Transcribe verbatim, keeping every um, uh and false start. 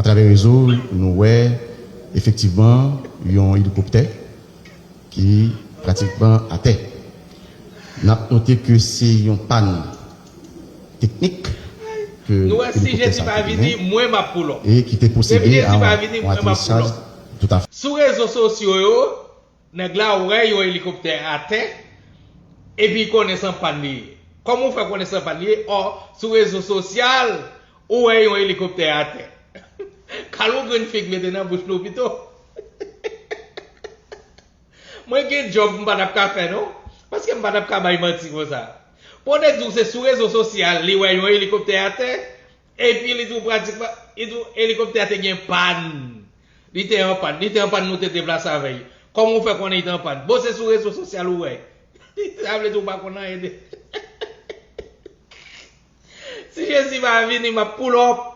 Atravè rezo, nou wè efektivman yon elikoptè ki pratikman atè. N ap note ke se yon pàn teknik ke elikoptè sa te genyen e ki te pwosede a yon aterisaj toutafè. Sou rezo sosyo yo, nèg la wè yon elikoptè atè epi konnen se an pàn li ye. Kòman w fè konnen se an pàn li ye? Ò, sou rezo sosyal, ou wè yon elikoptè atè. Kal yon grenn fig mete nan bouch nou pito. Mwen gen djòb m pa t ap ka fè non, paske m pa t ap ka bay manti konsa. Pou nèg di w se sou rezo sosyal li wè yon elikoptè atè, epi li di w pratikman, li di w elikoptè a te gen pàn. Li te an pàn, li te an pàn nou te deplase avè l. Kòman w fè konnen li te an pàn? Bon, se sou rezo sosyal ou wè. Sa vle di w pa konn anyen de. Si Jezi pa vini, m ap pull up.